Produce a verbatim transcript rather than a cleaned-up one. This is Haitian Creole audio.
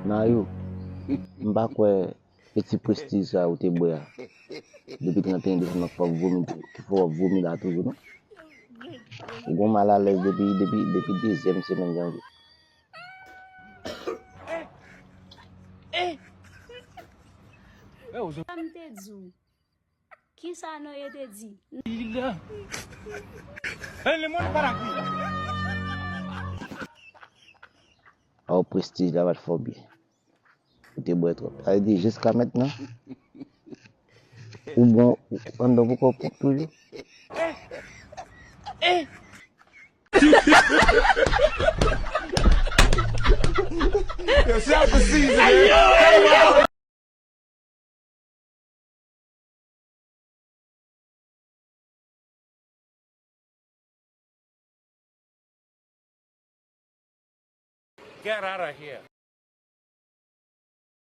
Mayou, m pa kwè e ti prestij sa ou te bwè a depi trannteyen desanm nan ki fè w ap vomi, ki fè w ap vomi la toujou, non. Ou gon malalèz depi, depi, depi dezyèm semèn janvye. Sa m te di w. Kisa Noye te di? Aw, prestij la pa t fè w byen. Ou te bwè twòp. Sa vle di jiska mentnan ou bon, ou anndan poko pwòp toujou. Yo, shout out to Caesar, man. Get out of here.